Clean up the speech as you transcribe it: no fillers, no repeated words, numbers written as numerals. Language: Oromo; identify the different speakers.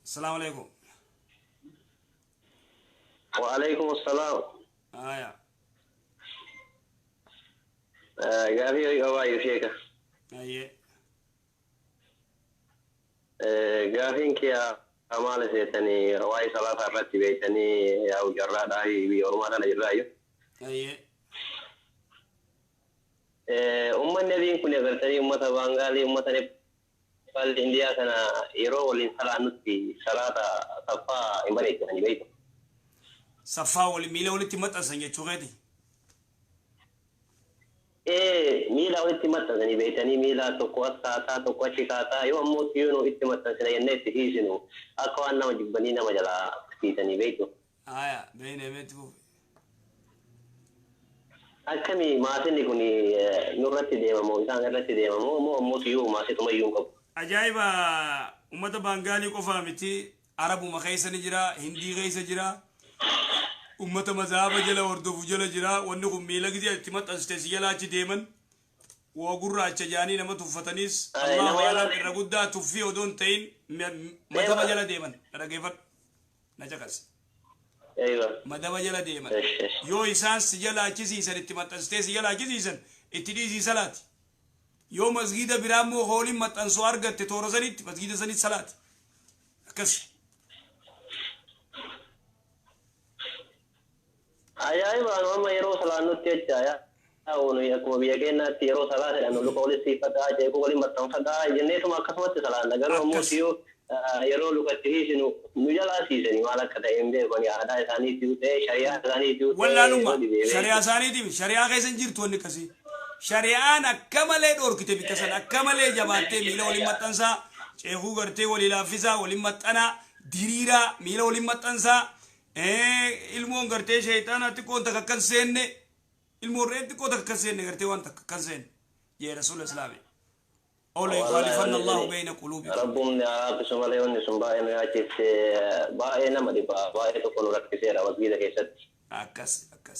Speaker 1: Asalaamu alaikum.
Speaker 2: Waalaikum assalam.
Speaker 1: Aya.
Speaker 2: Gaafii qabaayu sheeka.
Speaker 1: Ayyee.
Speaker 2: Gaafiin kiyya maal seetanii waa'ee salaataa irratti beektanii yaa'u jarraadhaa biyya ormaa tana jirraayu.
Speaker 1: Ayyee.
Speaker 2: Uummanni adiin kun agartanii uummata Baangaalii, uummata Neppaal, Indiyaa kana yeroo waliin salaannutti salaata saffaa hin bareechisanii beektu.
Speaker 1: Saffaa wali miila walitti maxxansan jechuu keeti.
Speaker 2: Ee, miila walitti maxxansanii beektanii, miila tokko as kaataa, tokko achi kaataa. Yoo ammoo yoo itti maxxansina jennee itti hiisinu akka waan nama jibbanii nama jalaa hiisanii beektu.
Speaker 1: Aya, beeyne meetti fufi.
Speaker 2: Akkami maasinni kun nurratti deemamoo isaan irratti deemamoo moo ammoo yoo maasituma iyyuu hin qabu?
Speaker 1: Ajaa'iba! Ummata Baangaalii qofaa miti, Arabuma keessa ni jira, Hindii keessa jira, ummata mazaaba jala hordofu jala jira. Wanni kun miila gizee itti maxxansite si jala achi deeman waa gurraacha jaanii nama tuffataniis
Speaker 2: Ay,
Speaker 1: Allahu
Speaker 2: nama jala
Speaker 1: alam irra guddaa tuffii odoo hin ta'in madaba jala deeman. Na dhageeffadhu, na caqasi.
Speaker 2: Eeywa.
Speaker 1: Madaba jala deeman.
Speaker 2: Esh, esh.
Speaker 1: Yoo isaan si jala achisiisan, itti maxxansitee si jala achisiisan, itti dhiisii salaati. Yoo masgiida biraa immoo hooliin maxxansu argatte, toora sanitti masgiida sanitti salaati. Akkas.
Speaker 2: Ajaa'iba! Nu amma yeroo salaannutti jecha yaa'u nuyi akkuma biyya keenyaatti yeroo salaata jedhan luka walitti siifataa, ceekuu waliin maxxanfataa jenneetuma akkasumatti salaanna. Garuu ammoo
Speaker 1: Akkas.
Speaker 2: yoo yeroo lukatti hiisinu nu jalaa siisanii maal akka ta'e hin beeku. Ani aadaa isaaniitti ta'e, shari'aa isaaniitti ta'e
Speaker 1: Wallaalummaa.
Speaker 2: yoo dhibee
Speaker 1: Shari'aa
Speaker 2: beeku.
Speaker 1: isaaniitiif shari'aa keessa hin jirtu wanni akkasii. Shari'aan akka malee dhoorkite bikka sana, akka malee jabaattee miila waliin maxxansaa, ceekuu gartee walii laaffisaa, waliin maxxanaa, diriiraa, miila waliin maxxansaa, ilmoon gartee sheexaanaa xiqqoon takka akka hin seenne, ilmoon re'een xiqqoo takka akka hin seenne, gartee waan takka akka hin seenne jee Rasuula Islaamii. Ola
Speaker 2: Wallahi
Speaker 1: yukhalifanna
Speaker 2: wanni
Speaker 1: Allahu
Speaker 2: suni
Speaker 1: bayna quluubikum.
Speaker 2: Rabbumni haa laaffisu malee wanni sun baay'ee nu yaachifte, baay'ee nama dhiba, baay'ee tokko nu rakkiseera masgiida keessatti.
Speaker 1: Akkas akkas.